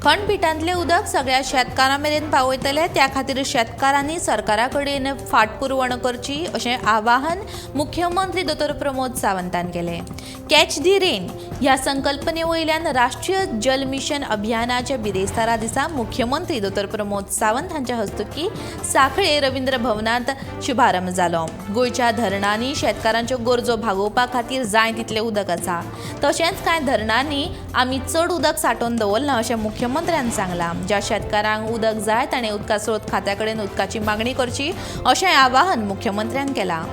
खंडपिठांतलें उदक सगळ्या शेतकारां मेरेन पावयतले, त्या खातीर शेतकारांनी सरकारा कडेन फाटपुरवण करची अशें आवाहन मुख्यमंत्री दोतोर प्रमोद सावंतान केलें. कॅच the rain ह्या संकल्पने वयल्यान राष्ट्रीय जल मिशन अभियानाच्या बिरेस्तारा दिसा मुख्यमंत्री दोतोर प्रमोद सावंत हांच्या हस्तुकीं सांखळे रवींद्र भवनांत शुभारंभ जालो. गोंयच्या धरणांनी शेतकारांच्यो गरजो भागोवपा खातीर जाय तितलें उदक आसा, तशेंच कांय धरणांनी आमी चड उदक सांठोवन दवरलां अशें मुख्यमंत्र्यान सांगलां. ज्या शेतकारांक उदक जाय ताणें उदका स्रोत खात्या कडेन उदकाची मागणी करची अशें आवाहन मुख्यमंत्र्यान केलां.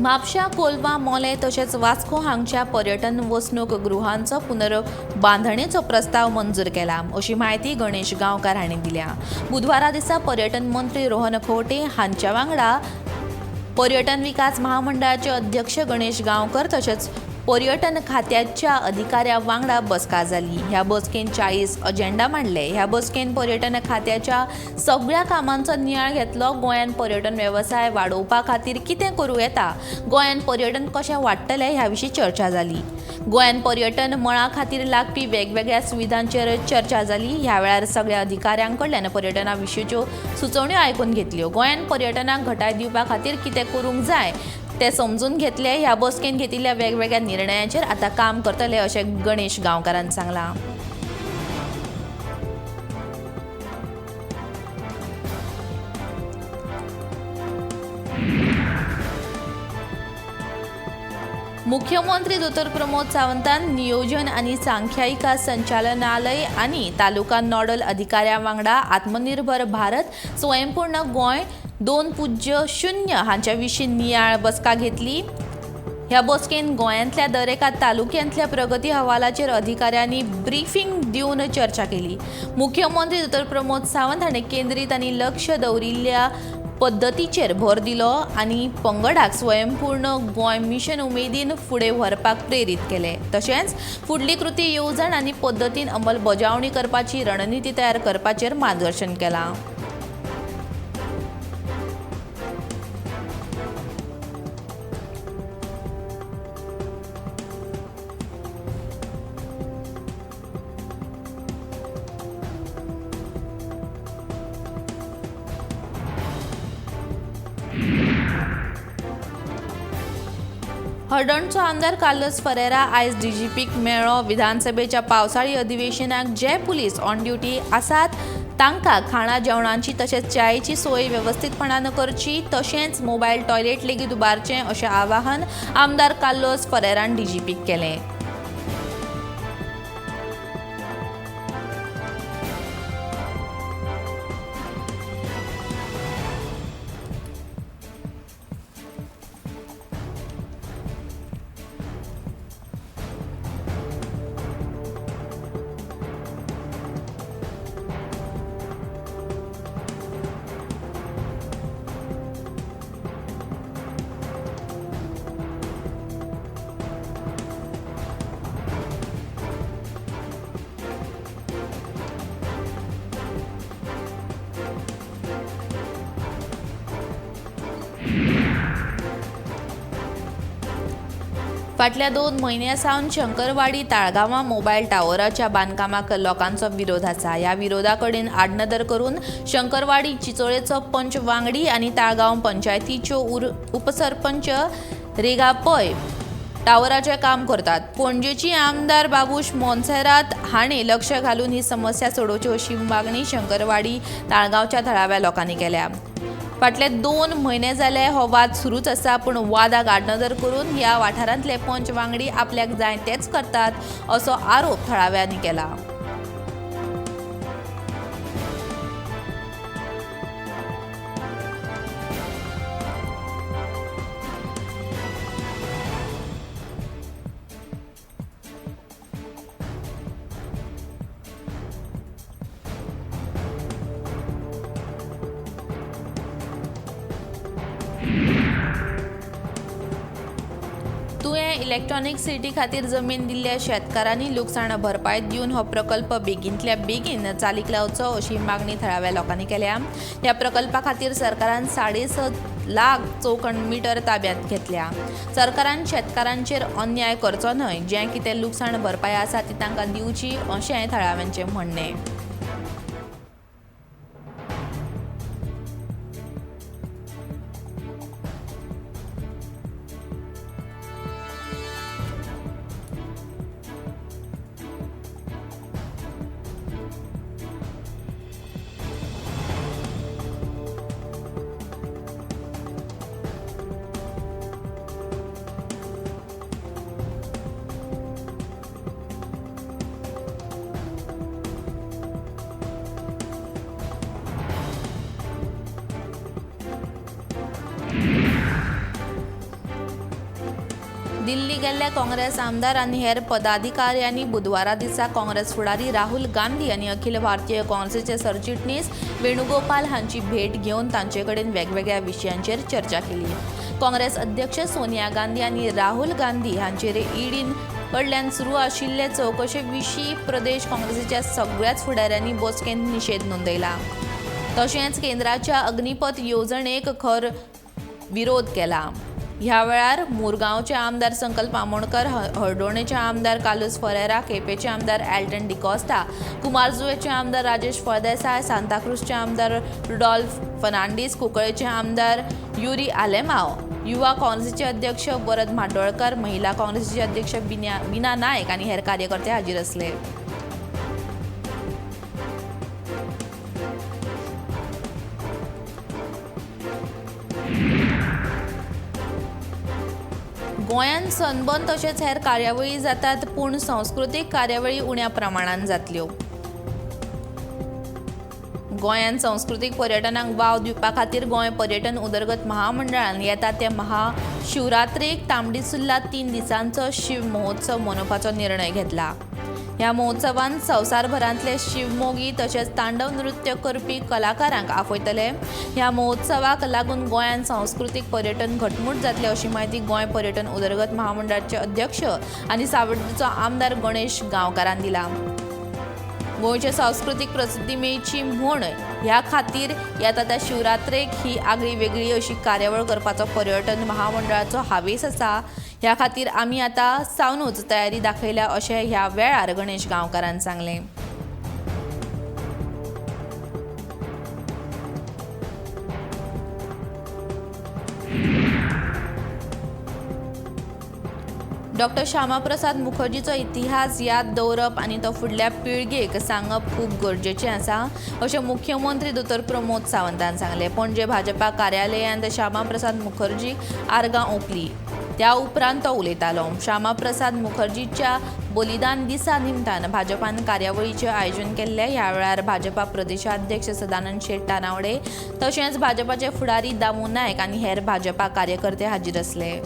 म्हापशा, कोलवा, मोलें तशेंच वास्को हांगच्या पर्यटन वसणूक गृहांचो पुनर्बांधणेचो प्रस्ताव मंजूर केला अशी म्हायती गणेश गांवकार हांणी दिल्या. बुधवारा दिसा पर्यटन मंत्री रोहन खंवटे हांच्या वांगडा पर्यटन विकास महामंडळाचे अध्यक्ष गणेश गांवकर तशेंच पर्यटन खात्याच्या अधिकाऱ्या वांगडा बसका जाली. ह्या बसकेन 40 अजेंडा मांडले. ह्या बसकेन पर्यटन खात्याच्या सगळ्या कामांचो नियाळ घेतलो. गोंयान पर्यटन वेवसाय वाडोवपा खातीर कितें करूं येता, गोंयान पर्यटन कशें वाडटलें ह्या विशीं चर्चा जाली. गोंयान पर्यटन मळा खातीर लागपी वेगवेगळ्या सुविधांचेर चर्चा जाली. ह्या वेळार सगळ्या अधिकाऱ्यां कडल्यान पर्यटना विशींच्यो सुचोवण्यो आयकून घेतल्यो. गोंयान पर्यटनाक घटाय दिवपा खातीर कितें करूंक जाय ते समजून घेतले. ह्या बसकेन घेतिल्ल्या वेगवेगळ्या निर्णयांचेर आतां काम करतले अशें गणेश गांवकारान सांगलां. मुख्यमंत्री दोतोर प्रमोद सावंतान नियोजन आनी सांख्यिका संचालनालय आनी तालुका नॉडल अधिकाऱ्यां वांगडा आत्मनिर्भर भारत स्वयंपूर्ण गोंय 2.0 हांच्या विशीं नियाळ बसका घेतली. ह्या बसकेन गोंयांतल्या दरेका तालुक्यांतल्या प्रगती अहवालाचेर अधिकाऱ्यांनी ब्रिफींग दिवन चर्चा केली. मुख्यमंत्री दोतोर प्रमोद सावंत हांणी केंद्रीत आनी लक्ष दवरिल्ल्या पद्दतीचेर भर दिलो आनी पंगडाक स्वयंपूर्ण गोंय मिशन उमेदीन फुडें व्हरपाक प्रेरीत केले. तशेंच फुडली कृती येवजण आनी पद्दतीन अंमलबजावणी करपाची रणनिती तयार करपाचेर मार्गदर्शन केलां. हळदणचो आमदार कार्लोस फरेरा आयज डीजीपीक मेळ्ळो. विधानसभेच्या पावसाळी अधिवेशनाक जे पुलीस ऑन ड्युटी आसात तांकां खाणा जेवणाची तशेंच च्यायेची सोय वेवस्थीतपणान करची, तशेंच मोबायल टॉयलेट लेगीत उबारचें अशें आवाहन आमदार कार्लोस फरेरान डीजीपीक केलें. फाटल्या 2 म्हयन्यां सावन शंकरवाडी ताळगांवां मोबायल टावराच्या बांदकामाक लोकांचो विरोध आसा. ह्या विरोधा कडेन आडनदर करून शंकरवाडी चिचोळेचो पंच वांगडी आनी ताळगांव पंचायतीच्यो उपसरपंच रेगा पै टावराचें काम करतात. पणजेची आमदार बाबूश मोन्सेरात हांणी लक्ष घालून ही समस्या सोडोवची अशी मागणी शंकरवाडी ताळगांवच्या थळाव्या लोकांनी केल्या. फाटले 2 म्हयने जाले हो वाद सुरूच आसा, पूण वादाक आडनदर करून ह्या वाठारांतले पंच वांगडी आपल्याक जाय तेच करतात असो आरोप थळाव्यांनी केला. तुयें इलेक्ट्रॉनिक सिटी खातीर जमीन दिल्ल्या शेतकारांनी लुकसाण भरपाय दिवन हो प्रकल्प बेगींतल्या बेगीन चालीक लावचो अशी मागणी थळाव्या लोकांनी केल्या. ह्या प्रकल्पा खातीर सरकारान 7.5 लाख चौखण मिटर ताब्यांत घेतल्या. सरकारान शेतकारांचेर अन्याय करचो न्हय, जें कितें लुकसाण भरपाय आसा ती तांकां दिवची अशें थळाव्यांचें म्हणणें. दिल्ली गेल्ल्या काँग्रेस आमदार आनी हेर पदाधिकाऱ्यांनी बुधवारा दिसा काँग्रेस फुडारी राहुल गांधी आनी अखिल भारतीय काँग्रेसीचे सरचिटणीस वेणुगोपाल हांची भेट घेवन तांचे कडेन वेगवेगळ्या विशयांचेर चर्चा केली. काँग्रेस अध्यक्ष सोनिया गांधी आनी राहुल गांधी हांचेर ईडीन कडल्यान सुरू आशिल्ले चवकशे विशीं प्रदेश काँग्रेसीच्या सगळ्याच फुडाऱ्यांनी बसकेंत निशेध नोंदयला. तशेंच केंद्राच्या अग्निपथ येवजणेक खर विरोध केला. ह्या वेळार मुरगांवचे आमदार संकल्प आमोणकर, हळदोणेचे आमदार कार्लुस फरेरा, केपेचे आमदार एल्टन डिकॉस्टा, कुमारजुवेचे आमदार राजेश फळदेसाय, सांताक्रूजचे आमदार रुडॉल्फ फर्नांडीस, कुंकळेचे आमदार युरी आलेमाव, युवा काँग्रेसीचे अध्यक्ष वरद म्हाड्डोळकर, महिला काँग्रेसीचे अध्यक्ष बीना नायक आनी हेर कार्यकर्ते हाजीर आसले. गोंयांत सनबर्न तशेंच हेर कार्यावळी जातात, पूण संस्कृतीक कार्यावळी उण्या प्रमाणान जातल्यो. गोंयांत संस्कृतीक पर्यटनाक वाव दिवपा खातीर गोंय पर्यटन उदरगत महामंडळान येता ते महाशिवरात्रेक तांबडी सुर्ला 3 दिसांचो शिव महोत्सव मनोवपाचो निर्णय घेतला. ह्या महोत्सवांत संवसारभरांतले शिवमोगी तशेंच तांडव नृत्य करपी कलाकारांक आपयतले. ह्या महोत्सवाक लागून गोंयांत सांस्कृतीक पर्यटन घटमूट जातलें अशी म्हायती गोंय पर्यटन उदरगत महामंडळाचे अध्यक्ष आनी सावड्डेचो आमदार गणेश गांवकारान दिला. गोंयचे सांस्कृतीक प्रसिद्धी मेळची म्हूण ह्या खातीर येता त्या शिवरात्रेक ही आगळी वेगळी अशी कार्यावळ करपाचो पर्यटन महामंडळाचो हावेस आसा. ह्या खातीर आमी आतां सावनूच तयारी दाखयल्या अशें ह्या वेळार गणेश गांवकारान सांगलें. डॉक्टर श्यामाप्रसाद मुखर्जीचो इतिहास याद दवरप आनी तो फुडल्या पिळगेक सांगप खूब गरजेचें आसा अशें मुख्यमंत्री दोतोर प्रमोद सावंतान सांगलें. पणजे भाजपा कार्यालयांत श्यामाप्रसाद मुखर्जीक आर्गां ओंपली. त्या उपरांत तो उलयतालो. श्यामाप्रसाद मुखर्जीच्या बलिदान दिसा निमतान भाजपान कार्यावळीचें आयोजन केल्लें. ह्या वेळार भाजपा प्रदेशाध्यक्ष सदानंद शेट तानावडे तशेंच भाजपाचे फुडारी दामू नायक आनी हेर भाजपा कार्यकर्ते हाजीर आसले.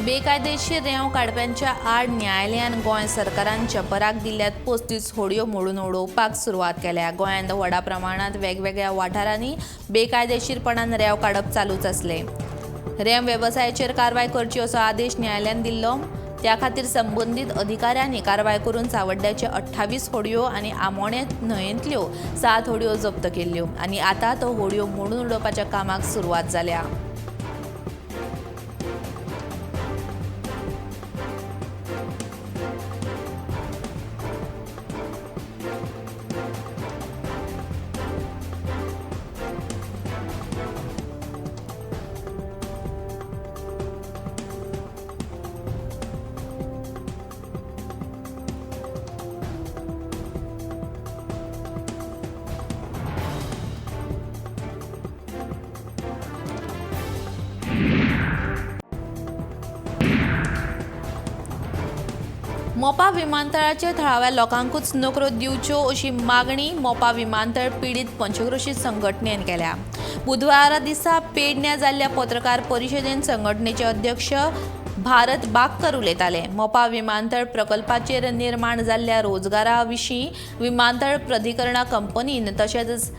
बेकायदेशीर रेंव काडप्यांच्या आड न्यायालयान गोंय सरकारान चपराक दिल्ल्यात 35 होडयो मोडून उडोवपाक सुरवात केल्या. गोंयांत व्हडा प्रमाणांत वेगवेगळ्या वाठारांनी बेकायदेशीरपणान रेंव काडप चालूच आसलें. रेंव वेवसायाचेर कारवाय करची असो आदेश न्यायालयान दिल्लो. त्या खातीर संबंदीत अधिकाऱ्यांनी कारवाय करून सावड्ड्याचे 28 होडयो आनी आमोणे न्हंयेंतल्यो 7 होडयो जप्त केल्ल्यो आनी आतां तो होडयो मोडून उडोवपाच्या कामाक सुरवात जाल्या. मोपा विमानतळाचेर थळाव्या लोकांकूच नोकऱ्यो दिवच्यो अशी मागणी मोपा विमानतळ पिडीत पंचक्रोशी संघटनेन केल्या. बुधवारा दिसा पेडण्या जाल्ल्या पत्रकार परिशदेन संघटनेचे अध्यक्ष भारत बागकर उलयताले. मोपा विमानतळ प्रकल्पाचेर निर्माण जाल्ल्या रोजगारा विशीं विमानतळ प्राधिकरणा कंपनीन तशेंच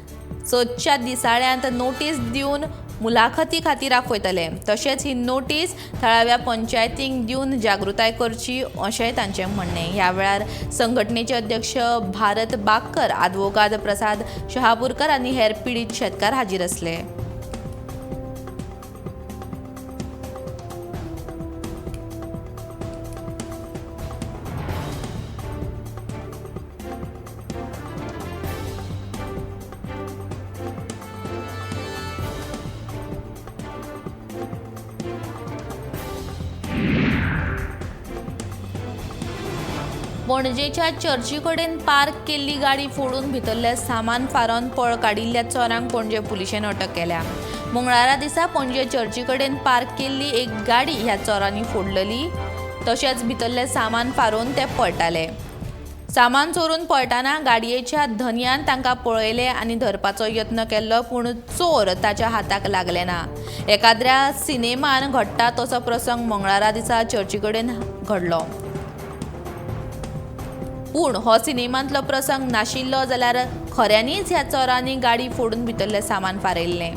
सदच्या दिसाळ्यांत नोटीस दिवन मुलाखती खातीर आपयतले. तशेंच ही नोटीस थळाव्या पंचायतींक दिवन जागृताय करची अशेंय तांचें म्हणणें. ह्या वेळार संघटनेचे अध्यक्ष भारत बागकर, आदवोगाद प्रसाद शहापूरकर आनी हेर पिडीत शेतकार हाजीर आसले. पणजेच्या चर्ची कडेन पार्क केल्ली गाडी फोडून भितरलें सामान फारोवन पळ काडिल्ल्या चोरांक पणजे पुलिशेन अटक केल्या. मंगळारा दिसा पणजे चर्ची कडेन पार्क केल्ली एक गाडी ह्या चोरांनी फोडलेली. तशेंच भितरलें सामान फारोवन ते पळटाले. सामान चोरून पळटाना गाडयेच्या धनयान तांकां पळयले आनी धरपाचो यत्न केल्लो, पूण चोर ताच्या हाताक लागले ना. एकाद्र्या सिनेमान घडटा तसो प्रसंग मंगळारा दिसा चर्ची कडेन घडलो. पूण हो सिनेमांतलो प्रसंग नाशिल्लो जाल्यार खऱ्यांनीच ह्या चोरांनी गाडी फोडून भितरलें सामान फारयल्लें.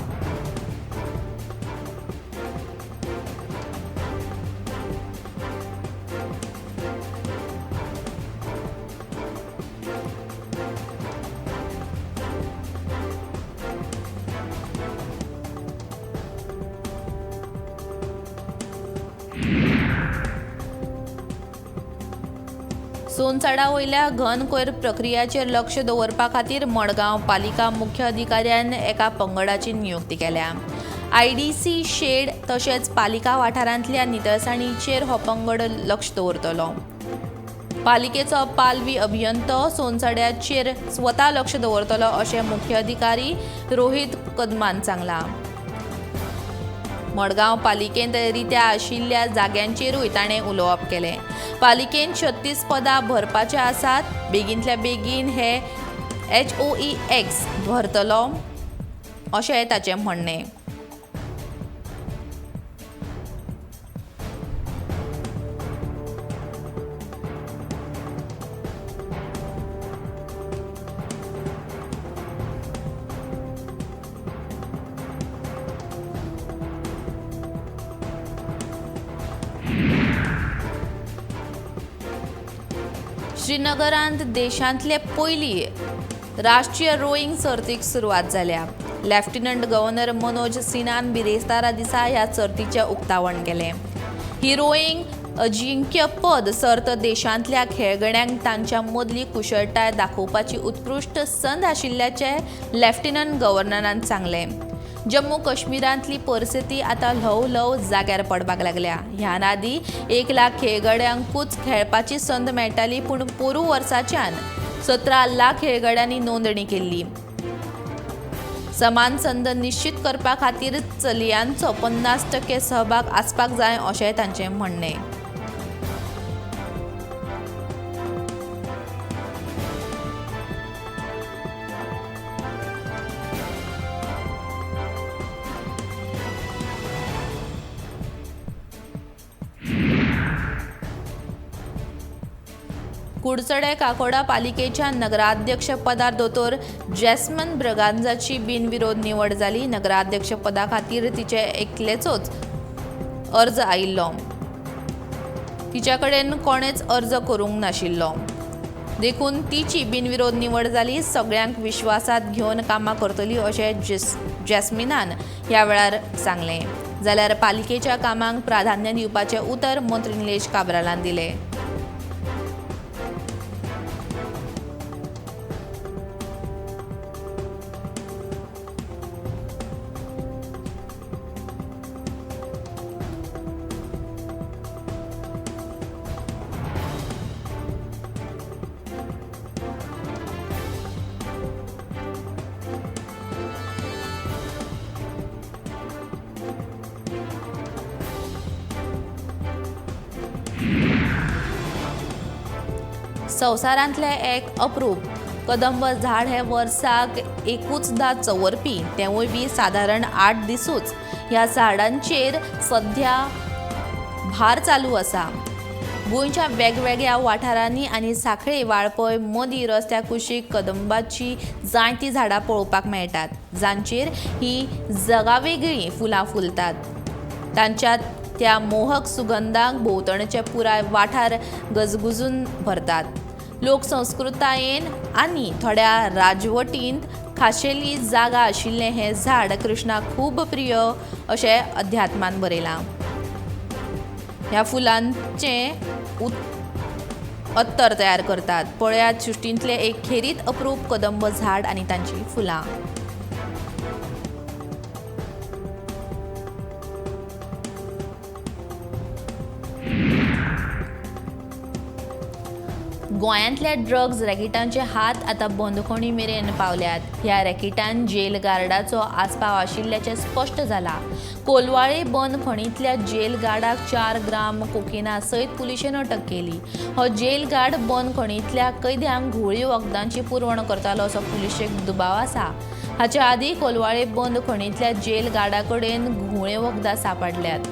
सोनसडा वयल्या घन कोयर प्रक्रियाचेर लक्ष दवरपा खातीर मडगांव पालिका मुख्य अधिकाऱ्यान एका पंगडाची नियुक्ती केल्या. आयडीसी शेड तशेंच पालिका वाठारांतल्या नितळसाणीचेर हो पंगड लक्ष दवरतलो. पालिकेचो पालवी अभियंतो सोनसड्याचेर स्वता लक्ष दवरतलो अशें मुख्य अधिकारी रोहित कदमान सांगलां. मडगांव पालिकेंत रित्या आशिल्ल्या जाग्यांचेरूय ताणें उलोवप केलें. पालिकेन 36 पदां भरपाचे आसात. बेगींतल्या बेगीन हे HOEX भरतलो अशें ताचें म्हणणें. श्रीनगरांत देशांतले पयली राष्ट्रीय रोईंग सर्तीक सुरवात जाल्या. लेफ्टिनंट गव्हर्नर मनोज सिन्हान बिरेस्तारा दिसा ह्या सर्तीचें उक्तावण केलें. ही रोईंग अजिंक्यपद सर्त देशांतल्या खेळगड्यांक तांच्या मदली कुशळटाय दाखोवपाची उत्कृश्ट संद आशिल्ल्याचें लेफ्टिनंट गव्हर्नरान सांगलें. जम्मू काश्मीरांतली परिस्थिती आतां ल्हव ल्हव जाग्यार पडपाक लागल्या. ह्यान आदीं 1 लाख खेळगड्यांकूच खेळपाची संद मेळटाली, पूण पोरूं वर्साच्यान 17 लाख खेळगड्यांनी नोंदणी केल्ली. समान संद निश्चित करपा खातीर चलयांचो 50% सहभाग आसपाक जाय अशें तांचें म्हणणें. कुडचडे काकोडा पालिकेच्या नगराध्यक्षपदार दोतोर जॅस्मन ब्रगांजाची बिनविरोध निवड जाली. नगराध्यक्षपदा खातीर तिचे एकलेचोच अर्ज आयिल्लो. तिच्या कडेन कोणेच अर्ज करूंक नाशिल्लो, देखून तिची बिनविरोध निवड जाली. सगळ्यांक विश्वासात घेवन कामां करतली अशें जॅस्मिनान ह्या वेळार सांगलें. जाल्यार पालिकेच्या कामांक प्राधान्य दिवपाचें उतर मंत्री निलेश काब्रालान दिलें. संवसारांतलें एक अप्रूप कदंब झाड हे वर्साक एकूचदा चवरपी, तेवूय बी सादारण 8 दिसूच. ह्या झाडांचेर सध्या भार चालू आसा. गोंयच्या वेगवेगळ्या वाठारांनी आनी सांखळे वाळपय मदीं रस्त्या कुशीक कदंबाची जायतीं झाडां पळोवपाक मेळटात, जांचेर ही जगावेगळीं फुलां फुलतात. तांच्या त्या मोहक सुगंधाक भोंवतणचे पुराय वाठार गजगुजून भरतात. लोकसंस्कृतायेन आनी थोड्या राजवटींत खाशेली जागा आशिल्लें हें झाड कृष्णाक खूब प्रिय अशें अध्यात्मान बरयलां. ह्या फुलांचें अत्तर तयार करतात. पळयात सृश्टींतलें एक खेरीत अप्रूप कदंब झाड आनी तांची फुलां. गोंयांतल्या ड्रग्ज रॅकेटांचे हात आतां बंदखणी मेरेन पावल्यात. ह्या रॅकेटान जेल गार्डाचो आस्पाव आशिल्ल्याचें स्पश्ट जालां. कोलवाळे बंदखणींतल्या जेल गार्डाक 4 ग्राम कोकेना सयत पुलिशेन अटक केली. हो जेल गार्ड बंदखणींतल्या कैद्यांक घुंवळी वखदांची पुरवण करतालो असो पुलिशेक दुबाव आसा. हाचे आदीं कोलवाळे बंदखणींतल्या जेल गार्डा कडेन घुंवळे वखदां सांपडल्यात.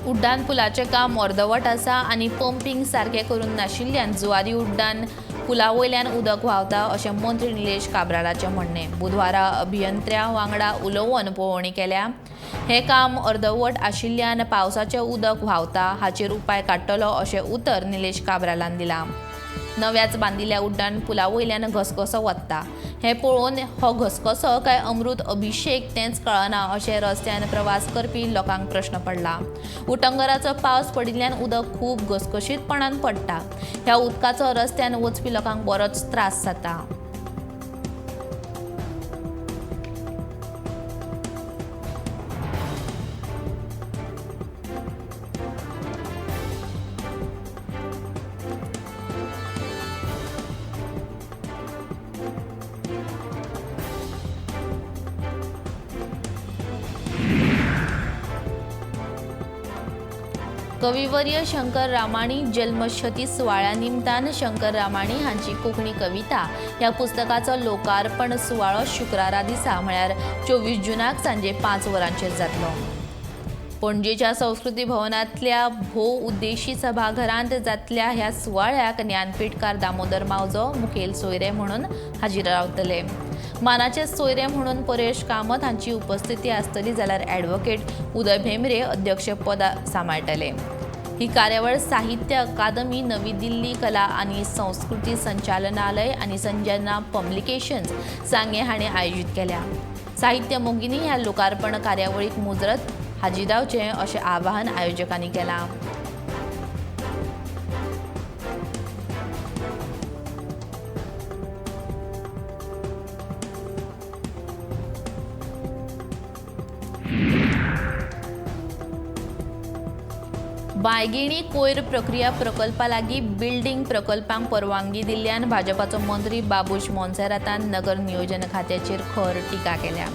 उड्डाण पुलाचें काम अर्दवट आसा आनी पंपींग सारकें करूंक नाशिल्ल्यान जुवारी उड्डाण पुला वयल्यान उदक व्हांवता अशें मंत्री निलेश काब्रालाचें म्हणणें. बुधवारा अभियंत्र्या वांगडा उलोवन पळोवणी केल्या. हें काम अर्दवट आशिल्ल्यान पावसाचें उदक व्हांवता, हाचेर उपाय काडटलो अशें उतर निलेश काब्रालान दिलां. नव्याच बांदिल्ल्या उड्डाण पुला वयल्यान घसघसो वता हें पळोवन हो घसघसो काय अमृत अभिषेक तेंच कळना अशें रस्त्यान प्रवास करपी लोकांक प्रश्न पडला. उटंगराचो पावस पडिल्ल्यान उदक खूब घसघशीतपणान पडटा. ह्या उदकाचो रस्त्यान वचपी लोकांक बरोच त्रास जाता. कविवर्य शंकर रामाणी जल्मशती सुवाळ्या निमतान शंकर रामाणी हांची कोंकणी कविता ह्या पुस्तकाचो लोकार्पण सुवाळो शुक्रारा दिसा म्हळ्यार 24 जूनाक सांजे 5 वरांचेर जातलो. पणजेच्या संस्कृती भवनांतल्या भोव उद्देशी सभाघरांत जातल्या ह्या सुवाळ्याक ज्ञानपीठकार दामोदर मावजो मुखेल सोयरे म्हणून हाजीर रावतले. मानाचे सोयरे म्हणून परेश कामत हांची उपस्थिती आसतली, जाल्यार ॲडव्होकेट उदय भेंब्रे अध्यक्षपद सांबाळटले. ही कार्यावळ साहित्य अकादमी, नवी दिल्ली कला आनी संस्कृती संचालनालय आनी संजना पब्लिकेशन्स सांगे हांणी आयोजीत केल्या. साहित्य मोगिनी ह्या लोकार्पण कार्यावळीक मुजरत हाजीर रावचें अशें आवाहन आयोजकांनी केलां. बायगिणी कोयर प्रक्रिया प्रकल्पा लागीं बिल्डींग प्रकल्पांक परवानगी दिल्ल्यान भाजपाचो मंत्री बाबूश मोन्सेरातान नगर नियोजन खात्याचेर खर टिका केल्या.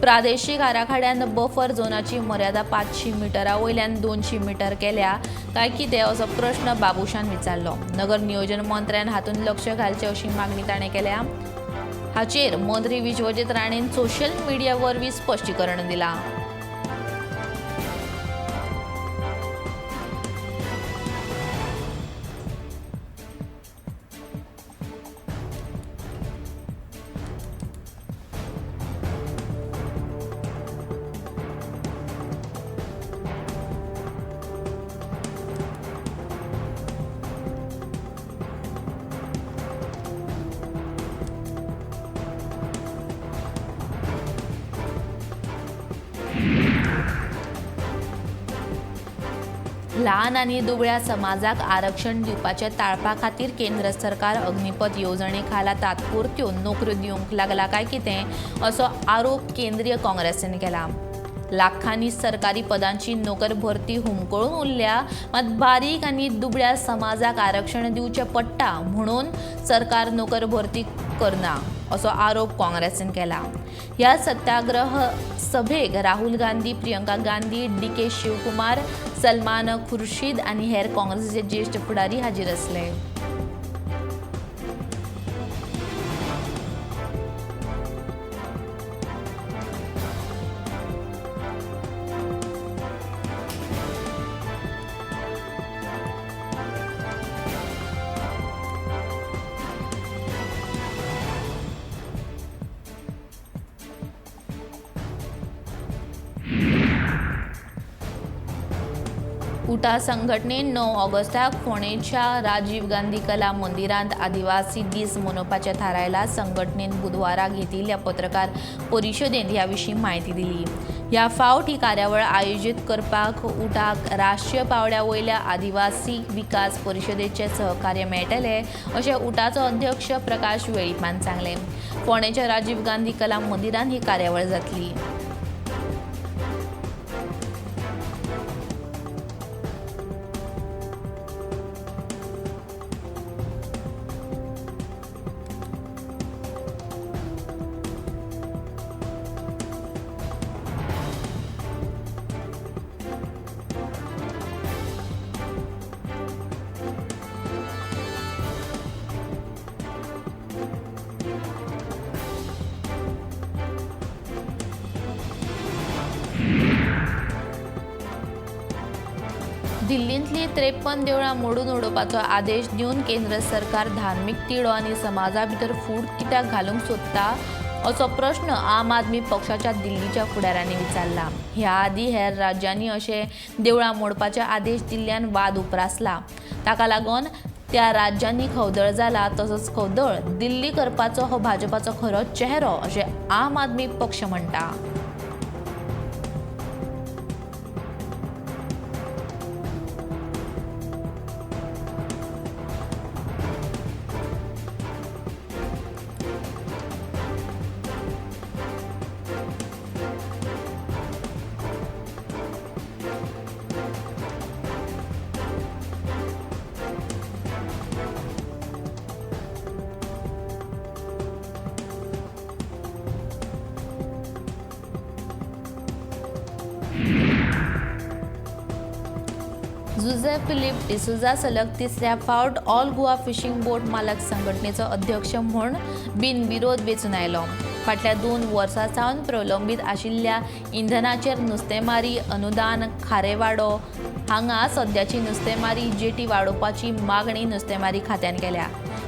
प्रादेशीक आराखड्यान बफर झोनाची मर्यादा 500 मिटरा वयल्यान 200 मिटर केल्या काय कितें असो प्रश्न बाबूशान विचारलो. नगर नियोजन मंत्र्यान हातूंत लक्ष घालचें अशी मागणी ताणें केल्या. हाचेर मंत्री विश्वजीत राणेन सोशल मिडिया वरवीं स्पश्टीकरण दिलां. ल्हान आनी दुबळ्या समाजाक आरक्षण दिवपाचे टाळपा खातीर केंद्र सरकार अग्निपथ येवजणे खाला तात्पुरत्यो नोकऱ्यो दिवंक लागला काय कितें असो आरोप केंद्रीय काँग्रेसीन केला। लाखांनी सरकारी पदांची नोकर भरती हुमकळून उरल्या, मात बारीक आनी दुबळ्या समाजाक आरक्षण दिवचें पडटा म्हणून सरकार नोकर भरती करना असो आरोप काँग्रेसीन केला। ह्या सत्याग्रह सभेक राहुल गांधी, प्रियंका गांधी, डी.के. शिवकुमार, सलमान खुर्शीद आनी हेर काँग्रेसीचे ज्येश्ठ फुडारी हाजीर आसले। उटा संघटनेन 9 ऑगस्टाक फोंडेच्या राजीव गांधी कला मंदिरांत आदिवासी दीस मनोवपाचें थारायला। संघटनेन बुधवारा घेतिल्ल्या पत्रकार परिशदेंत ह्या विशीं म्हायती दिली। ह्या फावट ही कार्यावळ आयोजीत करपाक उटाक राष्ट्रीय पावंड्या वयल्या आदिवासी विकास परिशदेचें सहकार्य मेळटलें अशें उटाचो अध्यक्ष प्रकाश वेळीपान सांगलें। फोंडेच्या राजीव गांधी कला मंदिरांत ही कार्यावळ जातली। दिल्लींतली 53 देवळां मोडून उडोवपाचो आदेश दिवन केंद्र सरकार धार्मीक तिडो आनी समाजा भितर फूट कित्याक घालूंक सोदता असो प्रश्न आम आदमी पक्षाच्या दिल्लीच्या फुडाऱ्यांनी विचारला। ह्या आदीं हेर राज्यांनी अशे देवळां मोडपाचे आदेश दिल्ल्यान वाद उप्रासला। ताका लागून त्या राज्यांनी खवदळ जाला, तसोच खवदळ दिल्ली करपाचो हो भाजपाचो खरो चेहरो अशें आम आदमी पक्ष म्हणटा। जुझे फिलीप डिसोझा सलग तिसऱ्या फावट ऑल गोवा फिशिंग बोट मालक संघटनेचो अध्यक्ष म्हूण बिनविरोध वेंचून आयलो। फाटल्या 2 वर्सां सावन प्रलंबीत आशिल्ल्या इंधनाचेर नुस्तेमारी अनुदान खारेवाडो हांगा सद्याची नुस्तेमारी जेटी वाडोवपाची मागणी नुस्तेमारी खात्यान केल्या।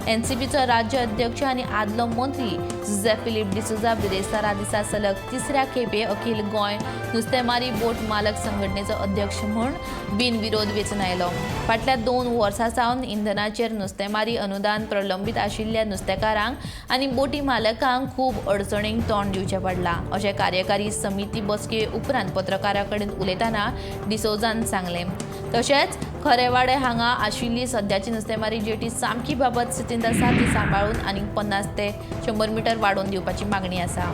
एनसीपीचो राज्य अध्यक्ष आनी आदलो मंत्री जुझे फिलीप डिसोझा बिरेस्तारा दिसा सलग तिसऱ्या खेपे अखिल गोंय नुस्तेमारी बोट मालक संघटनेचो अध्यक्ष म्हूण बिनविरोध वेंचून आयलो। फाटल्या 2 वर्सां सावन इंधनाचेर नुस्तेमारी अनुदान प्रलंबीत आशिल्ल्या नुस्तेकारांक आनी बोटी मालकांक खूब अडचणींक तोंड दिवचें पडलां अशें कार्यकारी समिती बसके उपरांत पत्रकारां कडेन उलयतना डिसोझान सांगलें। तशेंच खरेवाडे हांगा आशिल्ली सद्याची नुस्तेमारी जेटी सामकी बाबत स्थितींत आसा, ती सांबाळून आनी 50 ते 100 मिटर वाडोवन दिवपाची मागणी आसा।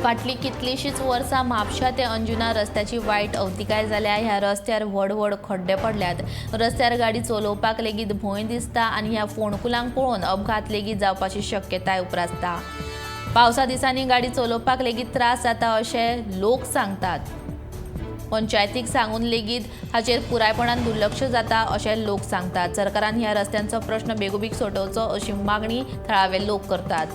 फाटलीं कितलींशींच वर्सां म्हापशा ते अंजुना रस्त्याची वायट अवतिकाय जाल्या। ह्या रस्त्यार व्हड व्हड खड्डे पडल्यात। रस्त्यार गाडी चलोवपाक लेगीत भंय दिसता आनी ह्या फोंडकुलांक पळोवन अपघात लेगीत जावपाची शक्यताय उप्रासता। पावसा दिसांनी गाडी चलोवपाक लेगीत त्रास जाता अशें लोक सांगतात। पंचायतीक सांगून लेगीत हाचेर पुरायपणान दुर्लक्ष जाता अशें लोक सांगतात। सरकारान ह्या रस्त्यांचो प्रश्न बेगोबेग सोडोवचो अशी मागणी थळावे लोक करतात।